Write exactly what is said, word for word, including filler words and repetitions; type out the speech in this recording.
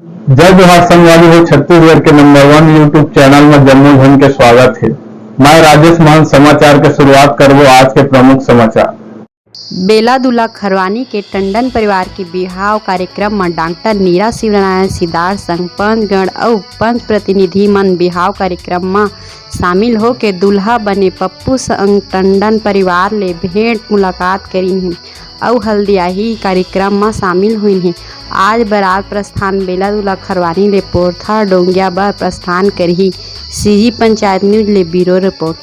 जय जोहार संगवारी हो, छत्तीसगढ़ के नंबर वन YouTube चैनल में जम्मो झन के स्वागत हे। मैं राजेश महंत। समाचार के शुरुआत करबो आज के प्रमुख समाचार। बेला दुला खरवानी के टंडन परिवार के बिहाव कार्यक्रम म डॉक्टर नीरा शिवनारायण सिद्धार्थ संग पंचगण अउ पंच प्रतिनिधि मन बिहाव कार्यक्रम म शामिल होके दूल्हा बने पप्पू संग टंडन परिवार ले भेंट मुलाकात करिन हे अउ हल्दियाही कार्यक्रम म शामिल होइन हे। आज बरात प्रस्थान बेला दुला खरवानी ले पोरथा डोंगिया बर प्रस्थान करही। सीजी पंचायत न्यूज ले ब्यूरो रिपोर्ट।